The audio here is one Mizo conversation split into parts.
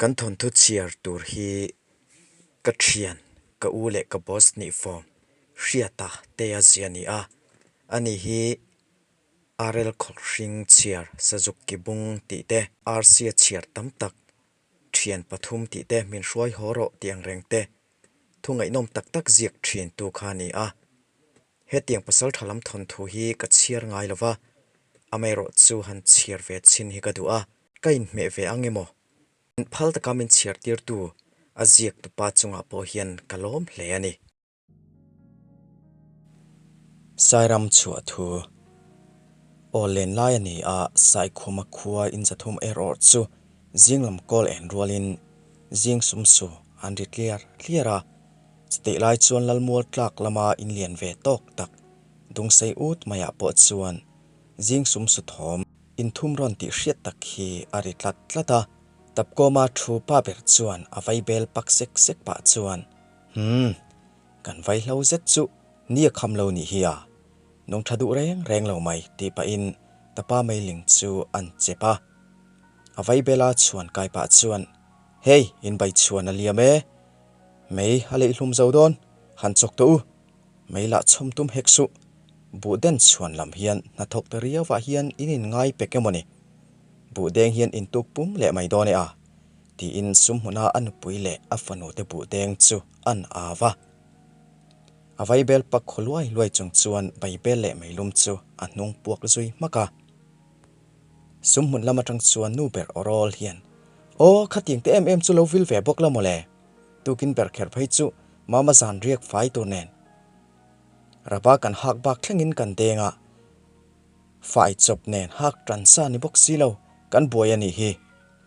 Kan thawnthu chhiar tur hi ka thian, ka u leh ka boss nih fawm Hriata te a zia a ni a. Ani hi RL Khawlhring chhiar Sazuk ki bung tih te, Arsia chhiar tam tak thian pathum tih te min hruai haw rawh tih ang reng te thu ngaihnawm tak tak ziak thin tu kha a ni a. Hetiang pasal tha lam thawnthu hi ka chhiar ngai lo va, amaherawh chu han chhiar ve chhin hi ka duh a, ka inhmeh ve ang emaw? Phal taka min chhiar tirtu a ziak tupa chungah pawh hian ka lawm hle a ni. Sairam chhuah thu Aw len lai a ni a, Saikhuma khua inzathum erawh chu zing lam kawl en rualin zing sumsu an ri tliar tliar a. Chutih lai chuan Lalmual tlak lama inlian ve tawk tak Dungsei ut maiah pawh chuan zing sumsu thawm inthum rawn tih hriat tak hi a ri tlat tlat a. Tapkawma thu pa ber chuan a vaibel pak sek sek pah chuan, Humm, kan vaihlo zet chu ni a kham lo nih hi a, nung tha duh reng reng lo mai tih pahin tapa meiling chu an chep a. A vaibela chhuan kai pah chuan, Hei, in bai chhuan a liam e, mei a leihlum zo dawn, han chawk tawh u, mei lah chhawm tum hek suh, buh den chhuan lam hian hnathawk ta riauah hian in inngai pek emaw ni, buh deng hian in tuk pum leh mai dawn e a. Tiin sumhmuna a nupui leh a fanute buhdeng chu an au va. A vaibel pak khaw luai luai chung chuan vaibel leh meilum chu a hnung puak zui hmak a. Sumhmun lam atang chuan nu ber awrawl hian, Aw, khatiang te em em chu lo vil ve bawk la mawle. Tukin ber kher phei chu mama zan riak fai tur nen. Rava kan hak bak thlengin kan deng a. Fai chawp nen hak tan sa ni bawk si lo, kan buai a nih hi,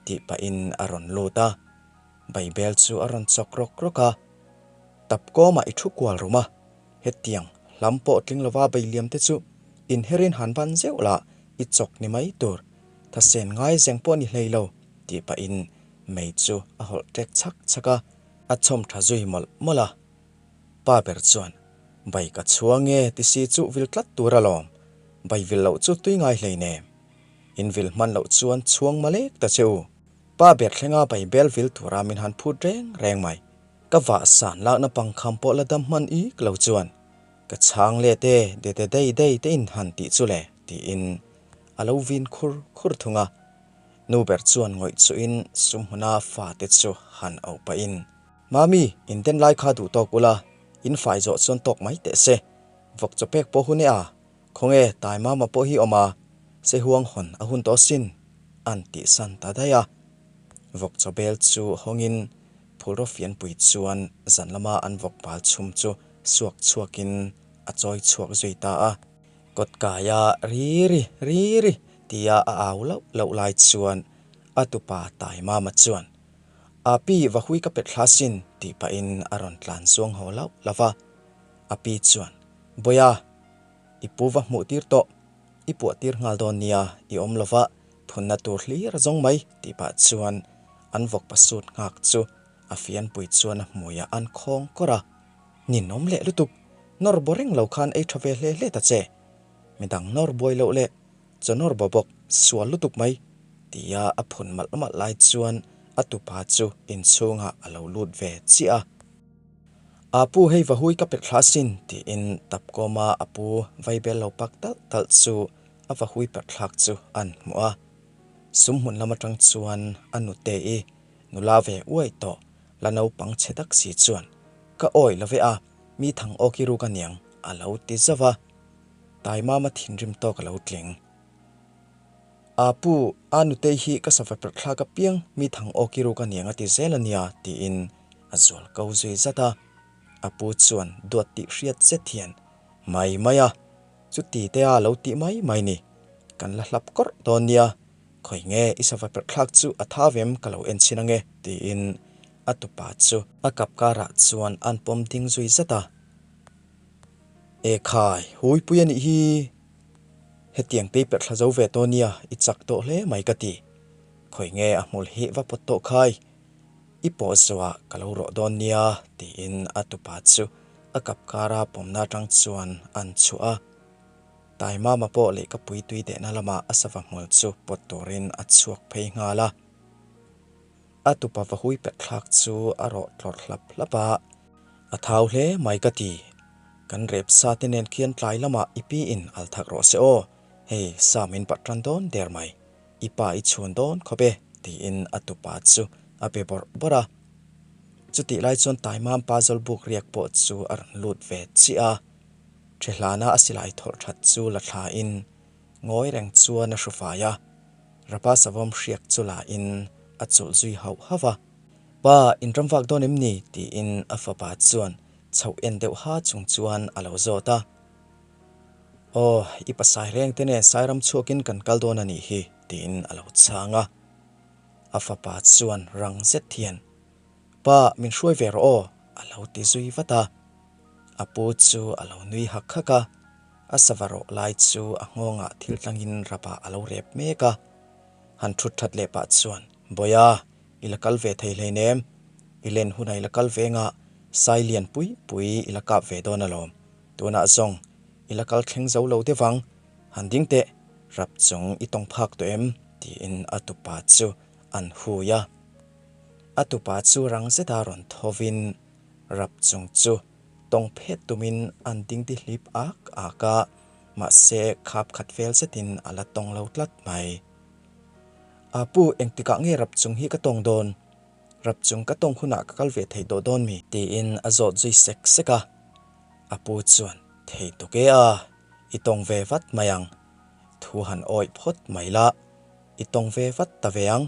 tih pahin a rawn lut a. Baibel chu a rawn chawk rawk rawk a, Tap kawmah i thu kual rum a, hetiang hlam pawh tling lova beiliam te chu inherin han ban zeuh lah i chawk ni mai tur, thasen ngai zeng pawh ni hlei lo, tih pahin mei chu a hawlh ṭek chhak chhak a, a chhawm ṭha zui mawlh mawlh a. Pa ber chuan, Bai ka chhuang e ti si chu vil tlat tur alawm, bai vil loh chu tui ngai hlei nem. In vil hman loh chuan chhuang malek ta che u. Pa ber thlenga bai bel vil tura min han phut reng reng mai. Ka vah san lakna pangkham pawh la dam hman ik lo chuan, Ka chhang let e, dete dei dei te in han tih chu le, tiin a lo vin khur khur thung a. Nu ber chuan ngawih chuhin sumhmuna fate chu han auh pahin, Mami, in den lai kha duh tawk ula, in fai zawh chuan tawk mai teh se. Vawk chaw pek pawh hun e a, khawnge tai mama pawh hi awm a, se huang hawn a hun tawh sin, an tih san ta daih a. Vawk chaw bel chu hawngin phulraw fianpui chuan zan lama an vawk bal chhum chu suak chhuakin a chawi chhuak zui ta a. Kawt kaia ri ri, ri ri tia a au lauh lauh lai chuan a tupa tai mama chuan A pi va hui ka pet hla sin tih pahin a rawn tlan zuang haw lauh lauh va. A pi chuan, Bawiha, i pu va hmuh tir tawh, i puah tir nghal dawn nia, i awm lo va, phunna tur hlir a zawng mai tih pah chuan an vawk pasut nghak chu a fianpui chuan a hmuiah an khawng kawr a. Ninawm leh lutuk, nawr baw reng lo khan ei tha ve hle hle ta che. Midang nawr buai loh leh Chawnawr baw bawk sual lutuk mai, tia a phun malh malh lai chuan a tupa chu inchhungah a lo lut ve chiah a. A pu hei va hui ka pet hla sin, tiin Tapkawma a pu vaibel lo pak talh talh chu a va hui pet thlak chu an hmuh a. Sum hmun lam atang chuan a nute i nula ve uai tawh la naupang chhe tak si chuan, Ka awi lo ve a, mi thang awk i ruk aniang, a lo ti zauh a. Taimama thinrim tawk a lo tling. A pu, a nutei hi ka sava perh thlak apiang mi thang awk i ruk aniang a ti zel ania tiin a zual ko zui zat a. A pu chuan duat tih hriat zet hian, Mai mai a, chuti te a lo tih mai mai ni. Kan la hlap kawrh dawn nia, khawi nge i sava perh thlak chu a tha vem ka lo en chhin ange tiin a tupa chu a kap karah chuan an pawm ding zui zat a. Ekhai, huipui a nih hi. Hetiang tei perh thla zo ve tawh nia, i chak tawh hle mai ka ti. Khawi nge a hmul hi va pawt tawh khai? I pawh zawhah ka lo rawh dawn nia, tiin a tupa chu a kap kara pawmna atang chuan an chhuah a. Taimama pawh lehkapui tui dehna lamah a sava hmul chu pawt turin a chhuak phei nghal a. A tupa vahui pet thlak chu a rawh tlawrh hlap hlap a. A thau hle mai ka ti. Kan rep sa te nen khian tlai lamah i pi in al thak rawh se aw, hei sa min pat tan dawn der mai, i pa i chhun dawn khawp e tiin a tupa chu a pe bawrh bawrh a. Chutih lai chuan Taimam pa Zawlbuk riak pawh chu a rawn lut ve chiah a, Ṭhehlana a silai thawlh ṭhat chu la thla in ngawi reng chuan a hru fai a, Rapa savawm hriak chu la in a chulh zui hauh hauh a. Pa, in ram vak dawn em ni? tiin a fapa chuan chhoh en deuh ha chung chuan a lo zawt a. Aw, i pasai reng te nen Sairam chhuakin kan kal dawn a nih hi, tiin a lo chhang a. A fapa chuan rang zet hian, Pa, min hruai ve rawh aw, a lo ti zui vat a. A pu chu a lo nui hak hak a, a sava rawh lai chu a nghawngah thil tlangin rapah a lo rep mek a. Han thut that leh pah chuan, Bawiha, i la kal ve thei hleinem, i len hunah i la kal ve nga, sai lian pui pui i la kap ve dawn alawm, tunah zawng i la kal thleng zo lo deuh ang, han ding teh, rap chung i tawng phak tawh em? tiin a tupa chu an hui a. A tupa chu rang zeta rawn thovin rap chung chu tawng phet tumin an dingdi hlip ak ak a, mahse khap khat vel zetin a la tawng lo tlat mai. A pu, engtikah nge rap chung hi ka tawng dawn? Rap chung ka tawng hunah ka kal ve thei tawh dawn mi? Tiin a zawt zui sek sek a. A pu chuan, Thei tuk e a, i tawng ve vat mai ang. Thu han awih phawt mai la, i tawng ve vat ta ve ang.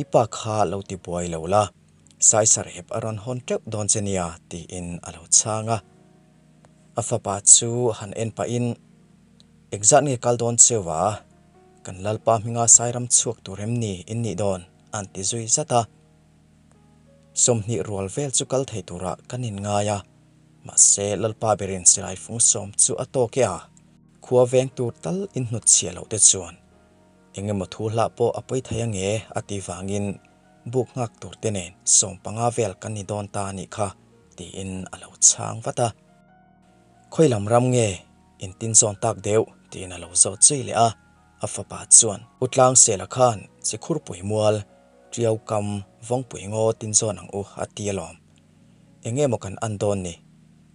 I pa kha lo ti buai lo la, Saisarep a rawn hawn teuh dawn che nia, tiin a lo chhang a. A fapa chu han en pahin, Engzat nge kal dawn cheu a? Kan Lalpa hminga Sairam chhuak tur em ni in nih dawn? an ti zui zat a. 20 rual vel chu kal thei turah kan inngai a, mahse Lalpa berin silai fung sawm chu a tawk e a, khua veng tur tal inhnutchhiah loh te chuan Engemaw thu hlah pawh a pawi thei ange a ti vangin buk nghak tur te nen 15 vel kan ni dawn ta a nih kha tiin a lo chhang vat a. Khawi lam ram nge in tin zawn tak deuh tiin a lo zawt zui leh a, a fapa chuan U Tlangsela khan Chikhurpui mual Tiau kam Vawngpui ngaw tin zawn ang u a ti alawm. Enge maw kan an dawn ni?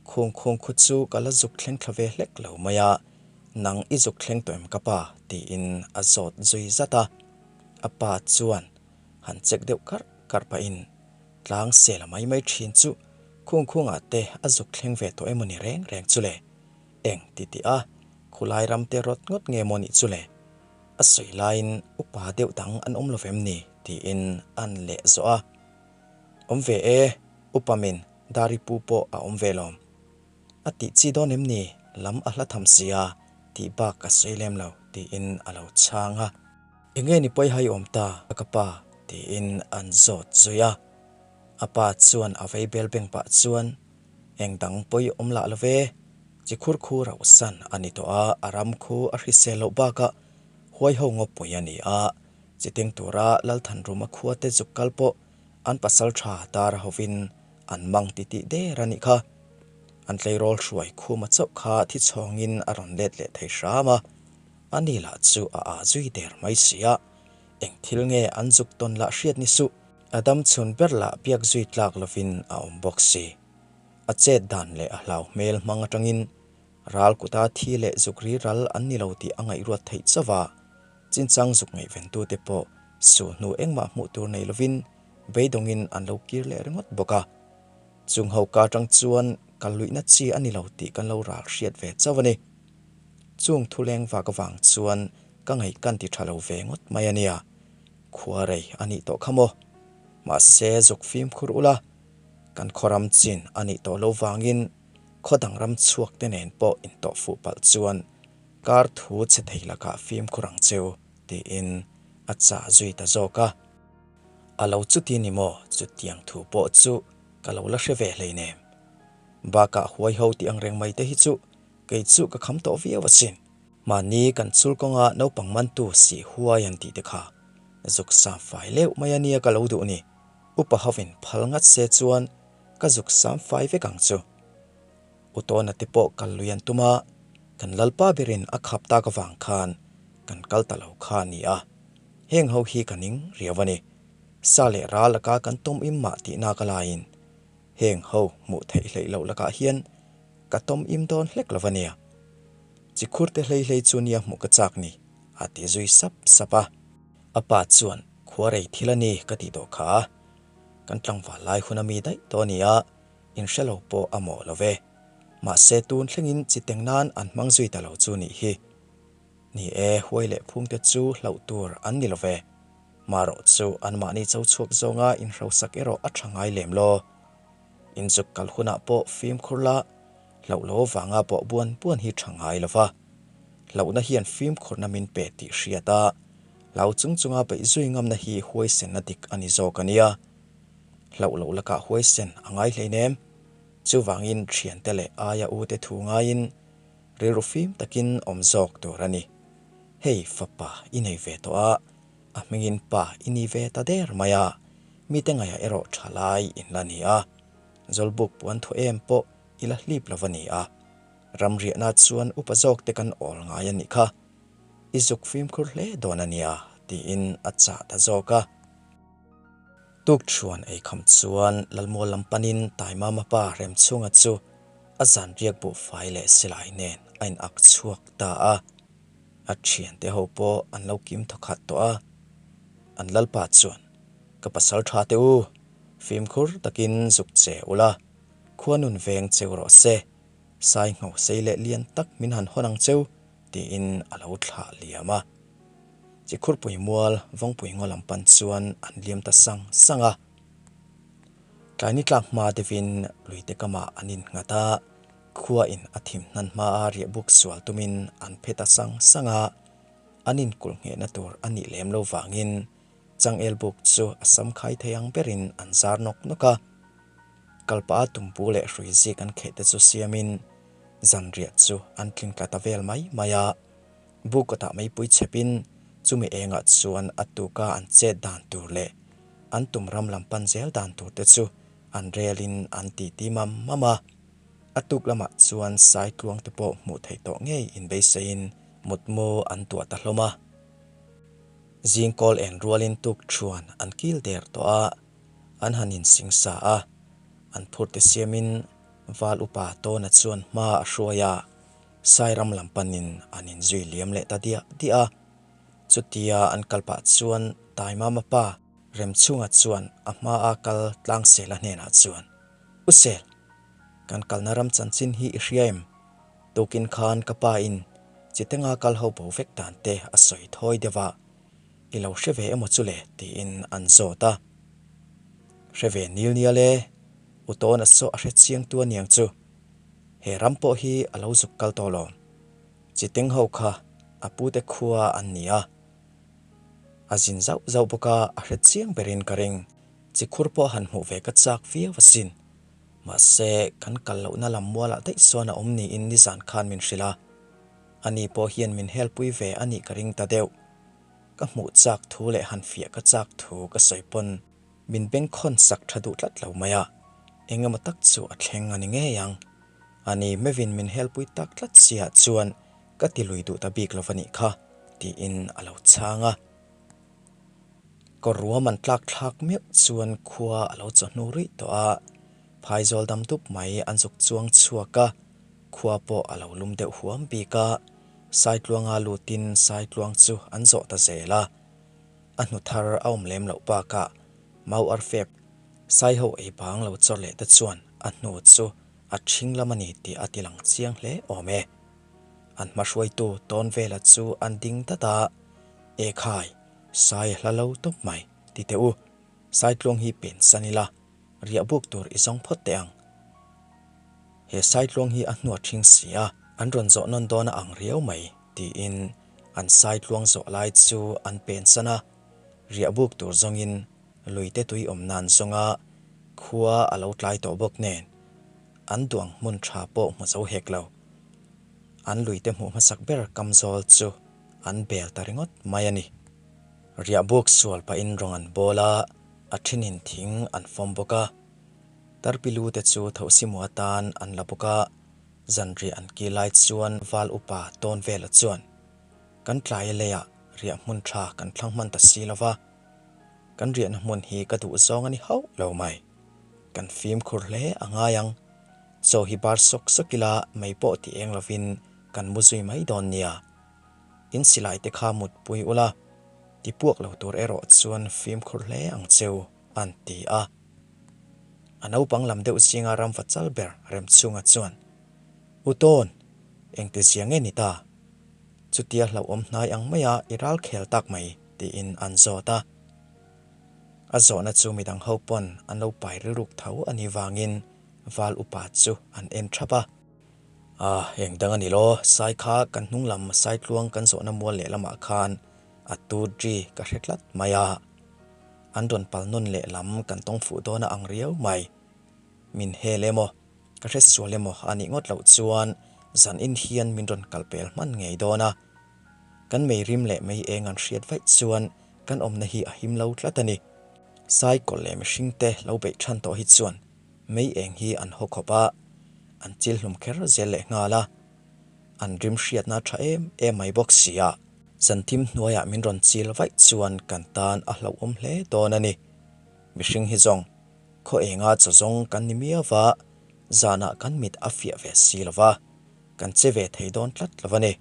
Khung khung khu chu ka la zuk thleng thla ve hlek lo mai a. Nang i zuk thleng tawh em ka pa? tiin a zawt zui zat a. A pa chuan han check deuh karh karh pahin tlang sel a mai mai thin chu khung khungah te a zuk thleng ve tawh emaw ni reng reng chu le? Eng ti tih a, khulai ram te rawt ngawt nge maw nih chu le? A sawi laiin upa deuh dang an awm lo vem ni? tiin an leh zawh a. Awm ve e, upa min Dari pu pawh a awm ve lawm. A tih chi dawn em ni? Lam a hla tham si a, tih bak ka sawi lem lo, tiin a lo chhang a. Enge ni pawi hai awm ta ka pa? tiin an zawt zui a. A pa chuan a vei bel beng pah chuan, Eng dang pawi awm lah lo ve, chi khur khu rauhsan a ni tawh a, a ram khu a hrisel loh bakah huai ho ngawpui a ni a, chi ting tura Lalthanruma khua te zuk kal pawh an pasal tha tar hovin An mang ti tih der a nih kha. An tleirawl hruai khuma chauh kha thi chhawngin a rawn let leh thei hram a, a ni lah chu a ah zui der mai si a, eng thil nge an zuk tawn lah hriat ni suh. A dam chhun ber lah biak zui tlak lovin a awm bawk si. A chet dan leh a hlau hmel hmang atangin ral kuta thi leh zuk ri ral an ni lo tih a ngaihruat theih chauh a, chinchang zuk ngaihventute pawh suhnu engmah hmuh tur nei lovin Beidawngin an lo kir leh ringawt bawk a. Chung ho ka atang chuan kal luihna chi a ni lo tih kan lo ral hriat ve chauh a ni. Chung thuleng vak avang chuan ka ngaih kan ti tha lo ve ngawt mai a nia. Khua rei a nih tawh kha maw? Mahse zuk fimkhur ula, kan khaw ram chin a nih tawh lo vangin khaw dang ram chhuak te nen pawh intawh fuh palh chuan kar thu chhe thei lakah fimkhur ang cheu tiin a chah zui ta zawk a. A lo chuti ni maw? Chutiang thu pawh chu ka lo la hre ve hleinem. Bakah huai ho tih ang reng mai te hi chu kei chu ka kham tawh viau asin. Mahni kan chul kawnga naupang mantu sih huai an tih te kha zuk sam fai leuh mai a nia ka lo duh ni. Upa hovin phal ngat se chuan ka zuk sam fai vek ang chu. Utawna te pawh kal lui an tum a, kan Lalpa berin a khap tak avang khan kan kal ta lo kha a ni a. Heng ho hi ka ning riau a ni. Sa leh ral laka kan tawm im mah tih nak a laiin heng ho hmuh theih hleih loh lakah hian ka tawm im dawn hlek lo va nia. Chikhur te hlei hlei chu nia hmuh ka chak ni, a ti zui sap sap a. A pa chuan, Khuarei thil a ni ka tih tawh kha a, kan tlangval lai hun a mi daih tawh a ni a, inhre lo pawh a mawh lo ve. Mahse tun thlengin chi teng nan an hmang zui ta lo chu nih hi. Ni e, huai leh phungte chu hlauh tur an ni lo ve. Marawh chu anmahni cho chhuak zawnga inhrosak erawh a tha ngai lem lo. Inzuk kal hunah pawh fimkhur la, hlauh lo vanga bawh buan buan hi tha ngai lo va. Hlauhna hian fimkhurna min pe tih hriat a, hlau chung chunga beih zui ngamna hi huaisenna dik a ni zawk a nia. Hlauh loh lakah huaisen a ngai hleinem. Chuvangin thiante leh aia ute thu ngaiin rilru fim takin awm zawk tur a ni. Hei fapa i nei ve tawh a, a hmingin pa i ni ve ta der mai a, mite ngaihah erawh tha lai in la ni a, Zawlbuk puan thaw em pawh i la hlip lo va ni a, ramriahna chuan upa zawk te kan awl ngai a nih kha, i zuk fimkhur hle dawn a nia tiin a chah ta zawk a. Tukṭhuan eikham chuan Lalmual lam panin Taimama pa Remchhunga chu a zanriak buhfai leh silai nen a in ak chhuak ta a. A thiante ho pawh an lo kim thawkhat tawh a. An lalpa chuan, Ka pasal tha teh u, fimkhur takin zuk che ula, khua nun veng cheu rawh se, sai ngho sei leh lian tak min han hawn ang cheu, tiin a lo thlah liam a. Chikhurpui mual Vawngpui ngaw lam pan chuan an liam ta sang sang a. Tlaini tlak hma deuhin luite kamah an innghat a, khua in a thim hnan hma a riahbuk sual tumin an phe ta sang sang a, an inkulh nghehna tur a nih lem lo vangin changel buk chu a sam khai thei ang berin an zar nawk nawk a. Kalpah a tumpu leh hrui zik an kheh te chu siamin zanriah chu an tling tla ta vel mai mai a. Buk kawtah meipui chhepin chumi engah chuan a tuka an chet dan tur leh an tum ram lam pan zel dan tur te chu an relin an titi mam mam a. A tuk lamah chuan Saitluang te pawh hmuh theih tawh ngei inbeiseiin mutmu an tuah ta hlawm a. Zingkawl en rualin tuk thuan an kil der tawh a, an han insing sa a. An phurte siamin Val upa Tawna chuan hma a hruai a. Sairam lam panin an inzui liam leh ta diah diah a. Chutia an kal pah chuan Taimama pa Remchhunga chuan a hmaa kal Tlangsela hnenah chuan, U Sel, kan kalna ram chanchin hi i hria em? Tukin khan ka pa in Chitenga kal ho bo vek dan te a sawi thawi deuh a, i lo hre ve emaw chu le? tiin an zawt a. Hre ve nil nial e, U Tawna saw a hre chiang tu aniang chu. He ram pawh hi a lo zuk kal tawh lo. Chiteng ho kha a pute khua an ni a. A zin zauh zauh bawk a, a hre chiang berin ka ring. Chikhur pawh han hmuh ve ka chak viau asin. Mahse, kan kal lohna lam mualah daih sawn a awm niin nizan khan min hrilh a. Ani pawh hian min helpui ve a nih ka ring ta deuh. Ka hmuh chak thu leh han fiah ka chak thu ka sawi pawn. Min bengkhawn sak tha duh tlat lo mai a, eng emaw tak chu a thleng a ni ngei ang. Ani meuhin min helpui tak tlat si ah chuan ka ti lui duh ta bik lo va nih kha, tiin a lo chhang a. Kawr ruam an tlak thlak meuh chuan khua a lo chawhnu ruih tawh a, phaizawl dam dup mai an zuk chuang chhuak a, khua pawh a lo lum deuh huam bik a, Saitluanga lutin Saitluang chu an zawh ta zel a. A hnu thar a awm lem loh bakah mau arfep Saiho ei bang lo chawr leh te chuan a hnu chu a ṭhing lam a ni tih a ti lang chiang hle awm e. An hmahruaitu tawn vela chu an ding dat a, Ekhai, Sai a hla lo tawp mai, ti teh u, Saitluang hi pen san ila, riah buk tur i zawng phawt teh ang. He Saitluang hi a hnu a ṭhing si a, an rawn zawh nawn dawn a ang riau mai, tiin An saitluang zawh lai chu an pensan a, riah buk tur zawngin luite tui awm nan zawnga khua a lo tlai tawh bawk nen an duang hmun tha pawh hmu zo hek lo. An luite hmuh hmasak ber kamzawl chu an bel ta ringawt mai a ni. Riah buk sual pahin rawng an bawl a, a thinin thing an fawm bawk a. Tarpilu te chu thohsimu atan an la bawk a. Zanriah an kil lai chuan Val upa tawn vela chuan, Kan tlai a leiah riah hmun tha kan thlang hman ta si lo va. Kan riahna hmun hi ka duh zawng a ni hauh lo mai. Kan fimkhur hle a ngai ang. Chaw hi bar sawk sawk ila mei pawh ti eng lovin kan mu zui mai dawn nia. In silai te kha mutpui ula, ti puak lo tur erawh chuan fimkhur hle ang cheu, an ti a. A naupang lam deuh zinga ramva chal ber Remchhunga chuan, U Tawn, engti zia nge ni ta? Chutia hlauhawm hnai ang maia i ral khel tak mai, tiin an zawt a. A zawhna chu midang ho pawn an lo pai rilruk tho a nih vangin val upa chu an en thap a. A, eng dang a ni law, sai kha kan hnung lam Saitluang kan zawhna mual lehlamah khan a tut ri ka hre tlat mai a. An rawn pal nawn lehlam kan tawng fuh dawn a ang riau mai. Min hel emaw, ka hre sual emaw a nih ngawt loh chuan zan in hian min rawn kal pel hman ngei dawn a. Kan mei rim leh mei eng an hriat vaih chuan kan awmna hi a him lo tlat a ni. Saikawl leh mihringte lo beih than tawh hi chuan mei eng hi an haw khawp a, an chil hlum kher zel leh nghal a. An rim hriatna tha em em mai bawk si a. Zanthim hnuaiah min rawn chil vaih chuan kan tan a hlauhawm hle dawn a ni. Mihring hi zawng khaw enga chaw zawng kan ni miau va, zanah kan mit a fiah ve si lo va, kan che ve thei dawn tlat lo a ni.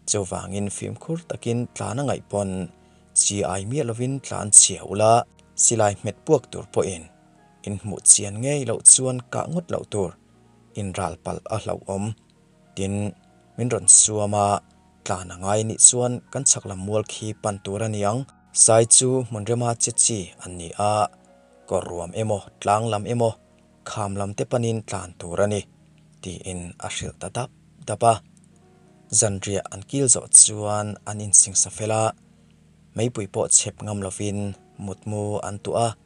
Chuvangin fimkhur takin tlan a ngaih pawn chi ai miah lovin tlan chhia ula, silai hmet puak tur pawhin inhmuh chian ngei loh chuan kah ngawt loh tur inral palh a hlauhawm. Tin, min rawn suam a, tlan a ngai nih chuan kan chhak lam mual khi pan tur a ni ang. Sai chu hmun rema che chi an ni a, kawr ruam emaw, tlang lam emaw, kham lam te panin tlan tur a ni, tiin a hrilh ta dap dap a. Zanriah an kil zawh chuan an insingsa fel a, meipui pawh chhep ngam lovin mutmu an tuah a,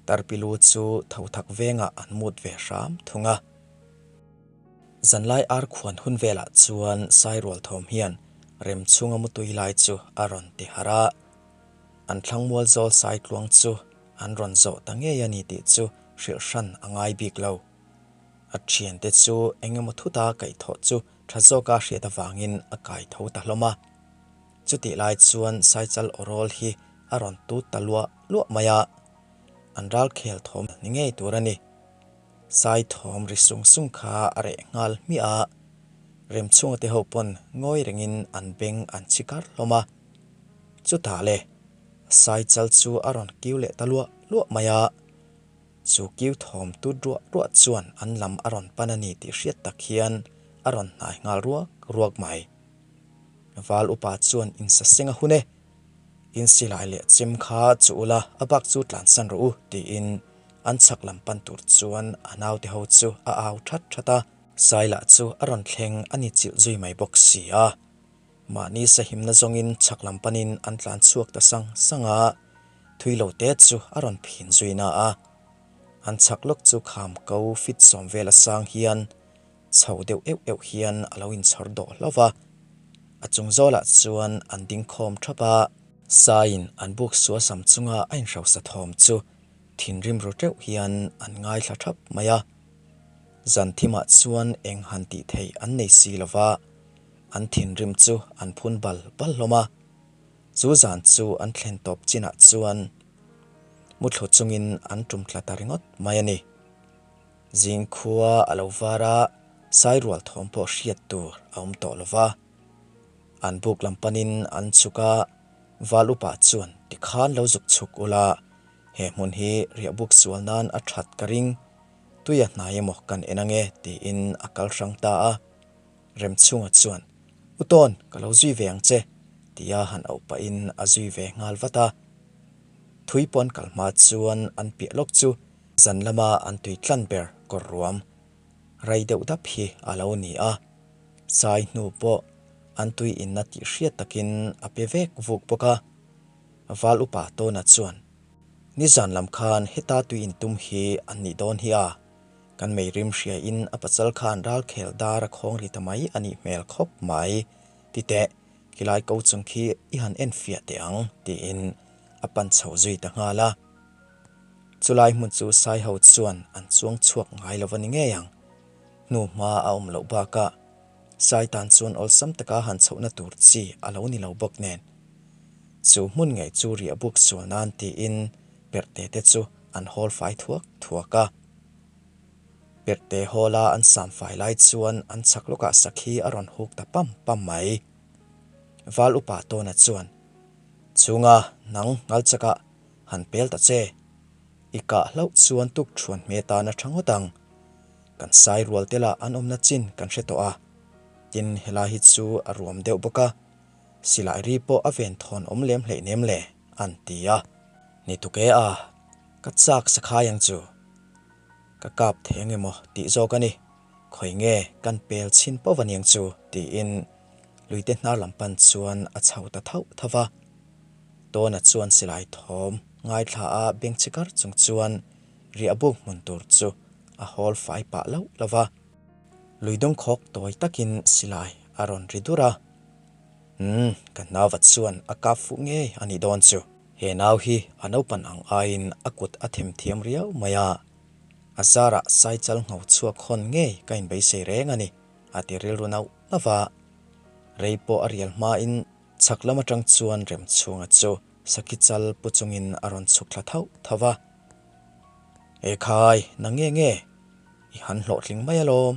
Tarpilu chu thothak vengah an mut ve hram thung a. Zanlai ar khuan hun velah chuan Sairual thawm hian Remchhunga mutui lai chu a rawn ti harh a. An thlangmual zawl Saitluang chu an rawn zawh ta ngei a ni tih chu hrilh hran a ngai bik lo. A thiante chu eng emaw thuta kaihthawh chu tha zawka hriat avangin a kai tho ta hlawm a. Chutih lai chuan Saichal awrawl hi a rawn tut ta luah luah mai a, an ralkhel thawm ni ngei tur a ni. Sai thawm ri sung sung kha a reh nghal hmiah a, Remchhunga te ho pawn ngawi rengin an beng an chhi kar hlawm a. Chutah le, Saichal chu a rawn kiu leh ta luah luah mai a, chu kiu thawm tut ruah ruah chuan an lam a rawn pan a ni tih hriat tak hian a rawn hnai nghal ruak ruak mai. Val upa chuan insaseng a hun e, In silai leh chem kha chu ula a bak chu tlansan rawh u tiin an chhak lam pan tur chuan a naute ho chu a au that that a. Sai lah chu a rawn thleng a ni chilh zui mai bawk si a. Mahni sahimna zawngin chhak lam panin an tlan chhuak ta sang sang a, thui lo te chu a rawn phin zui na a. An chhak lawk chu kham ko fit sawm vel a sang hian chho deuh euh euh hian a lo inchhawr dawh hlauh va, a chung zawlah chuan an ding khawm thap a. Saiin an buk sual sam chunga a inhrosa thawm chu thinrim ru teuh hian an ngaithla thap mai a. Zan thimah chuan eng han tih theih an nei si lo va, an thinrim chu an phun bal bal hlawm a. Chu zan chu an thlen tawp chinah chuan muthlu chungin an tum tla ta ringawt mai a ni. Zing khua a lo var a, Sairual thawm pawh hriat tur a awm tawh lo va. An buk lam panin an chhuk a, Val upa chuan tikhan lo zuk chhuk ula, he hmun hi riahbuk sual nan a that ka ring, tui a hnai emaw kan en ange tiin a kal hrang ta a. Remchhunga chuan, U Tawn, ka lo zui ve ang che, tia han auh pahin a zui ve nghal vat a. Thui pawn kal hma chuan an piah lawk chu Zan lama an tui tlan ber kawr ruam rei deuh dap hi a lo ni a, sai hnu pawh an tui inna tih hriat takin a pe vek vuk bawk a. Val upa Tawna chuan, Nizan lam khan heta tui intum hi an nih dawn hi a, kan meirim hriain a pasal khan ralkhel dar a khawng ri ta mai a nih hmel khawp mai, ti teh, khilai ko chung khi i han enfiah teh ang, tiin a pan chho zui ta nghal a. Chulai hmun chu Saiho chuan an chuang chhuak ngai lo va ni ngei ang. Hnu hma a awm loh bakah Sai tan chuan awlsam taka han chhohna tur chi a lo ni lo bawk nen. Chu hmun ngei chu riahbuk sual nan tiin Perhte te chu an hawl fai thuak thuak a. Perhte hawla an sam fai lai chuan an chhak lawkah sakhi a rawn huk ta pam pam mai. Val upa Tawna chuan, Chhunga nang ngal chakah han pel ta che. I kah hlauh chuan tuk thuan hme tan a tha ngawt ang. Kan sai rual te lah an awmna chin kan hre tawh a. Tin, helai hi chu a ruam deuh bawk a. Silai ri pawh a ven thawn awm lem hleih nem le, an ti a. Ni tuk e a, ka chak sakhai ang chu. Ka kap thei ang emaw tih zawk a ni. Khawi nge kan pel chhin pawh va niang chu tiin luite hnar lam pan chuan a chho ta thauh thauh va. Tawna chuan silai thawm ngaithla a bengchhi kar chung chuan riahbuk hmun tur chu a hawl fai pah loh lo va. Lui dawng khawk tawi takin silai a rawn ri dur a. Umm, ka nauva chuan a kap fuh ngei a nih dawn chu. He nau hi a naupan ang aiin a kut a them thiam riau mai a. A zarah saichal ngho chhuak hawn ngei ka inbeisei reng a ni, a ti rilru nauh nauh a. Rei pawh a rial hmain chhak lam atang chuan Remchhunga chu sakhi chal pu chungin a rawn chhuk thla thauh thauh a. Ekhai, na nge nge? I han hlawhtling mai alawm.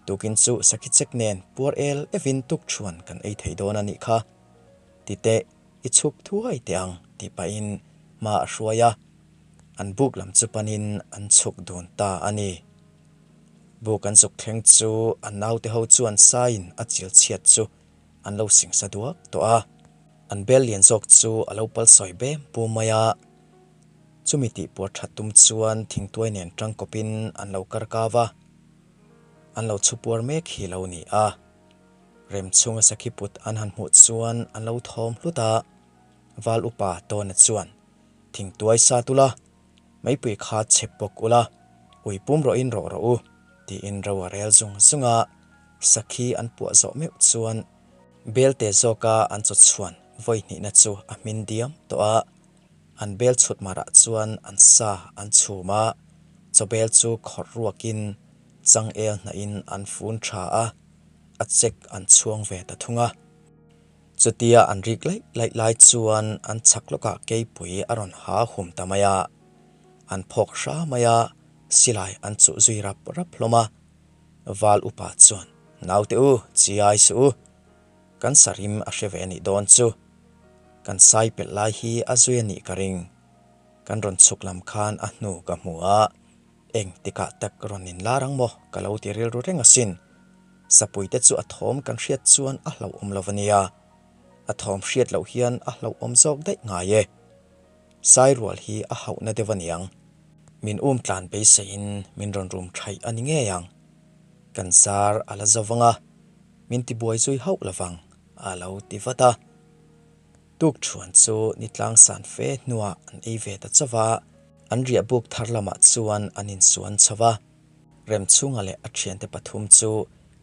Tukin chu sakhi chek nen puar el evin tuk thuan kan ei thei dawn a nih kha. Titeh, i chhuk thuai teh ang tih pahin hma a hruai a. An buk lam chu panin an chhuk dun ta a ni. Buk an zuk thleng chu an naute ho chuan saiin a chil chhiat chu an lo singsa duak tawh a. An bel lian zawk chu a lo pal sawi bem pum mai a. Chumi tih puar that tum chuan thingtuai nen tangkawpin an lo kar kau a. An lo chhu puar mek hi lo ni a. Rem chhunga sakhi put an han hmuh chuan an lo thawm hlut a. Val upa Tawna chuan, Thingtuai sa tula, meipui kha chhep bawk ula, ui pum rawhin rawh rawh u, tiin ro a rel zung zung a. Sakhi an puah zawh meuh chuan belte zawka an chaw chhuan vawi hnihna chu a hmin diam tawh a. An bel chhut marah chuan an sa an chhum a, chawbel chu khawrh ruakin changel hnahin an fun tha a, a chek an chhuang ve ta thung a. Chutia an rik laih laih lai chuan an chhak lawkah keipui a rawn ha hum ta mai a, an phawk hra mai a, silai an chuh zui rap rap hlawm a. Val upa chuan, Naute u, chiai suh u, kan sarim a hre ve a nih dawn chu. Kan sai pelh lai hi a zui a nih ka ring. Kan rawn chhuk lam khan a hnu ka hmu a, eng tikah tak rawn inlar ang maw ka lo ti rilru reng asin. Sapuite chu a thawm kan hriat chuan a hlauhawm lo a nia. A thawm hriat loh hian a hlauhawm zawk daih ngai e. Sai rual hi a hauhna deuh a niang. Min um tlan beiseiin min rawn rum thaih a ni ngei ang. Kan zar a la zo vang a, min tibuai zui hauh lovang a lo ti vat a. Tuk thuan chu ni tlang san fe hnuah an ei ve ta chauh a, an riah buk thar lamah chuan an insuan chho a. Remchhunga leh a thiante pathum chu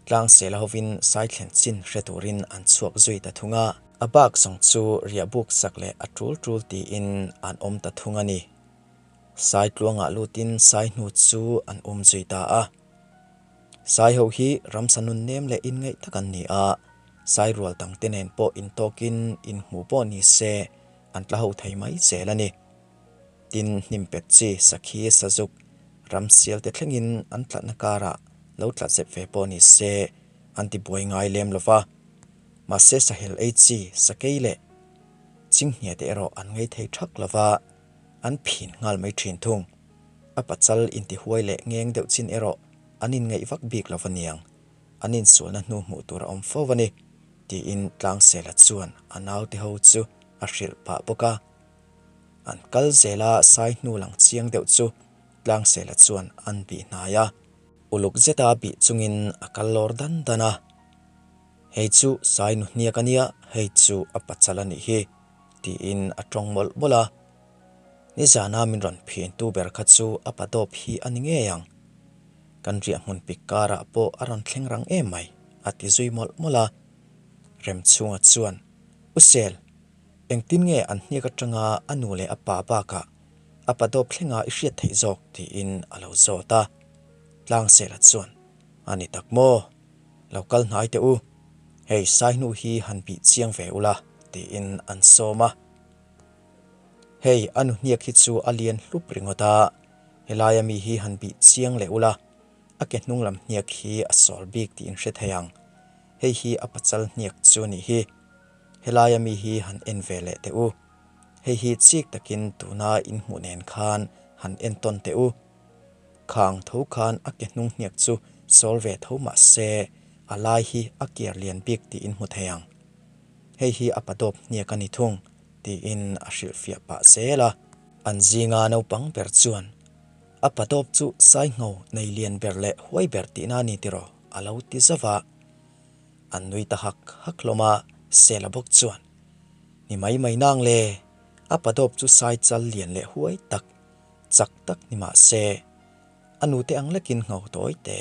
tlangsela hovin saithlen chin hre turin an chhuak zui ta thung a. A bak zawng chu riah buk sak leh a tul tul tiin an awm ta thung a ni. Saitluangah lutin sai hnu chu an um zui ta a. Sai ho hi ramsa nun nem leh inngaih tak an ni a, sai rual dangte nen pawh intawkin inhmu pawh ni se an tla ho thei mai zel a ni. Tin, hnim pet chi, sakhi, sazuk, ramsial te thlengin an tlatna karah lo tla zep ve pawh ni se an ti buai ngai lem lo va. Mahse sahel ei chi, sakei leh chinghne te erawh an ngei thei thak lo va, an phin nghal mai thin thung. A pachal intihuai leh ngeng deuh chin erawh an inngaih vak bik lo va niang, an insualna hnu hmuh tur a awm fo a ni, tiin Tlangsela chuan a naute ho chu a hrilh pah bawk a. An kal zel a, sai hnu lang chiang deuh chu Tlangsela chuan an bih hnai a. Uluk zeta bih chungin a kal lawr dan dan a, Hei chu sai nu hniak a nia, hei chu a pachal a nih hi, tiin a tawng mawlh mawlh a. Nizana min rawn phintu ber kha chu a pa dawp hi a ni ngei ang. Kan riah hmun pik karah pawh a rawn thleng rang em mai, a ti zui mawlh mawlh a. Remchhunga chuan, U Sel, engtin nge an hniak atanga a nu leh a pa bakah a pa dawp thlenga i hriat theih zawk? tiin a lo zawt a. Tlangsela chuan, A ni tak maw? Lo kal hnai teh u, hei Saihnu hi han bih chiang ve ula, tiin an sawm a. Hei a nu hniak hi chu a lian hlup ringawt a, helaia mi hi han bih chiang leh ula, a ke hnung lam hniak hi a sawl bik tih in hre thei ang. Hei hi a pachal hniak chu a nih hi. Helaia mi hi han en ve leh teh u. Hei hi chik takin tuna in hmuh nen khan han en tawn teh u. Khang tho khan a ke hnung hniak chu sawl ve tho mah se a lai hi a kiar lian bik tih in hmu thei ang. Hei hi a padawp hniak a ni thung tiin a hrilhfiah pah zel a. An zinga naupang ber chuan a padawp chu saingho nei lian ber leh huai ber tihna a ni tiraw a lo ti zauh a. An nui ta hak hak hlawm a, Sela bawk chuan, Ni mai mai nang le, a padawp chu sai chal lian leh huai tak, chak tak ni mah se, a nute ang lekin ngho tawi te,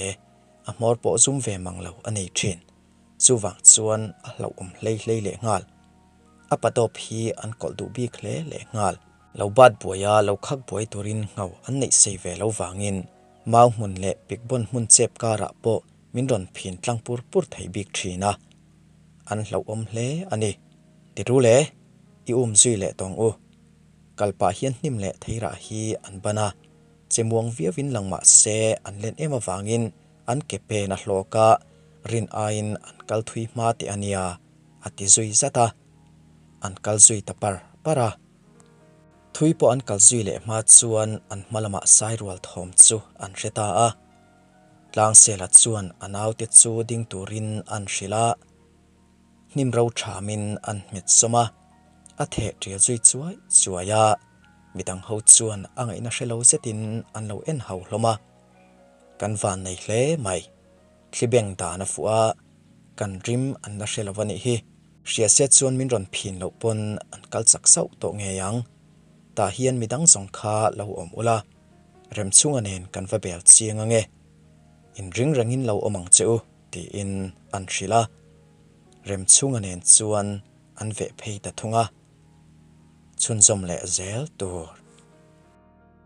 a hmawr pawh zum ve mang lo a nei thin. Chuvang chuan a hlauhawm hlei hlei leh nghal. A padawp hi an kawlh duh bik hle leh nghal. Lo bat buaia lo khak buai turin ngho an neih sei ve lo vangin mau hmun leh pikbawn hmun chep karah pawh min rawn phin tlang pur pur thei bik thin a, an hlauhawm hle a ni. Ti ru le, i um zui leh tawng u. Kal pah hian hnim leh theirah hi an ban a, che muang viauin lang mah se an len em avangin an ke pen a hlawk a, rin aiin an kal thui hma teh a nia, a ti zui zat a. An kal zui ta par par a. Thui pawh an kal zui leh hma chuan an hma lamah sairual thawm chu an hre ta a. Tlangsela chuan a naute chu ding turin an hrilh a, hnim ro thamin an hmet sawm a, a theh ṭial zui chuai chuai a, midang ho chuan a ngaihna hre lo zetin an lo en hau hlawm a. Kan van nei hle mai, thli beng dan a fuh a, kan rim an la hre lo a nih hi. Hriase chuan min rawn phin loh pawn an kal chak sauh tawh ngei ang, tah hian midang zawng kha lo awm ula. Remchhunga nen kan va bel chiang ange, inring rengin lo awm ang che u, tiin an hrilh a. Remchhunga nen chuan an veh phei ta thung a, chhunzawm leh zel tur.